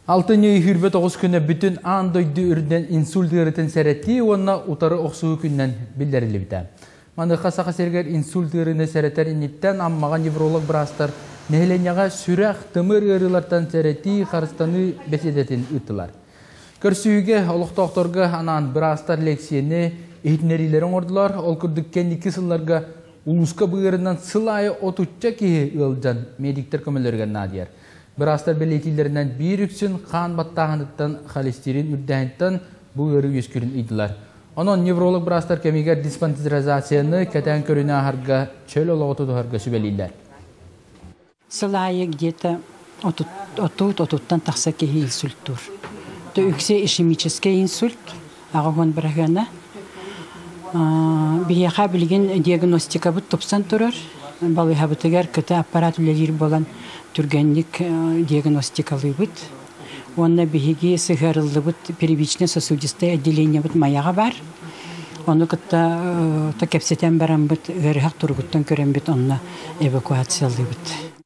Алтынньы 29 күнэ бүтүн аан дойду үрдүнэн инсульт ыарыытын сэрэтии уонна утары охсуһуу күнүнэн биллэриллибитэ. Маныаха Саха сиригэр инсульт ыарыыны сэрэтэр инниттэн Аммаҕа невролог быраастар нэһилиэнньэҕэ сүрэх, тымыр ыарыылартан сэрэтии, харыстаныы бэсиэдэтин ыыттылар. Көрсүһүүгэ олохтоохторго анаан быраастар лиэксийэни иһитиннэриилэри оҥордулар. Ол курдук кэнники сылларга улууска быарынан сыл аайы отучча киһи ыалдьан медиктэр көмөлөрүгэр наадыйар. Быраастар бэлиэтииллэринэн биир үксүн хаан баттааһыныттан, холестерин үрдээһиниттэн бу ыарыы үөскүүрүн ыйдылар. Онон невролог быраастар кэмигэр диспансеризацияны кэтээн көрүүнү ааһарга, чөл олоҕу тутуһарга сүбэлииллэр. Сыл аайы где-то отут отуттан тахса киһи инсульттуур. То үксэ ишемический инсульт, аҕа бырыһыана. Биһиэхэ билигин диагностикабыт тупсан турар. Балыыһабытыгар КТ аппарат үлэлиир буолан түргэнник диагностикалыыбыт. Уонна биһиги сыһыарыллыбыт первичное сосудистое отделениебыт Майаҕа баар. Ону кытта кэпсэтэн бараммыт, ыарыһах туругуттан көрөммүт онно эвакуациялыыбыт.